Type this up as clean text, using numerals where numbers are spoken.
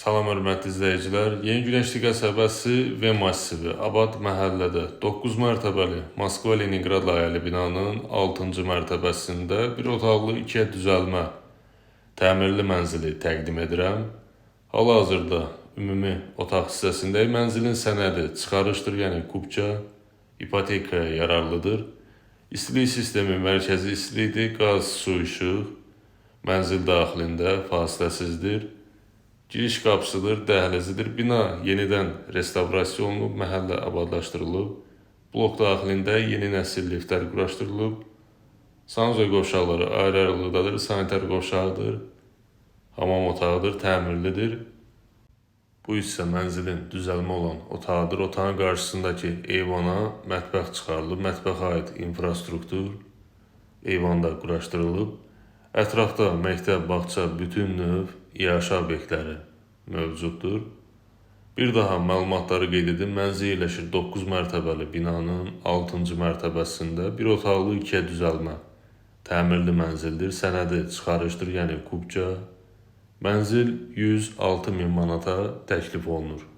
Salam hörmətli izləyicilər. Yeni Günəşli qəsəbəsi V massivi Abad məhəllədə 9 mərtəbəli Moskva Leninqrad layihəli binanın 6-cı mərtəbəsində bir otaqlı 2-yə düzəlmə təmirli mənzili təqdim edirəm. Hal-hazırda ümumi otaq hissəsindəyik. Mənzilin sənədi çıxarışdır, yəni kupça ipotekaya yararlıdır. İstilik sistemi mərkəzi istilikdir, qaz, su, işıq mənzil daxilində fasiləsizdir. Giriş qapısıdır, dəhlizidir. Bina yenidən restavrasiya olunub, məhəllə abadlaşdırılıb. Blok daxilində yeni nəsil liftlər quraşdırılıb. Sanuzel qovşaqları ayrı-ayrılıqdadır, sanitar qovşağıdır, hamam otağıdır, təmirlidir. Bu hissə mənzilin düzəlmə olan otağıdır. Otağın qarşısındakı eyvana mətbəx çıxarılıb. Mətbəxə aid infrastruktur eyvanda quraşdırılıb. Ətrafda məktəb, bağça, bütün növ iaşə obyektləri mövcuddur. Bir daha məlumatları qeyd edim. Mənzil yerləşir 9 mərtəbəli binanın 6-cı mərtəbəsində bir otaqlı 2-yə düzəlmə təmirli mənzildir. Sənədi çıxarışdır, yəni kupça. Mənzil 106 min manata təklif olunur.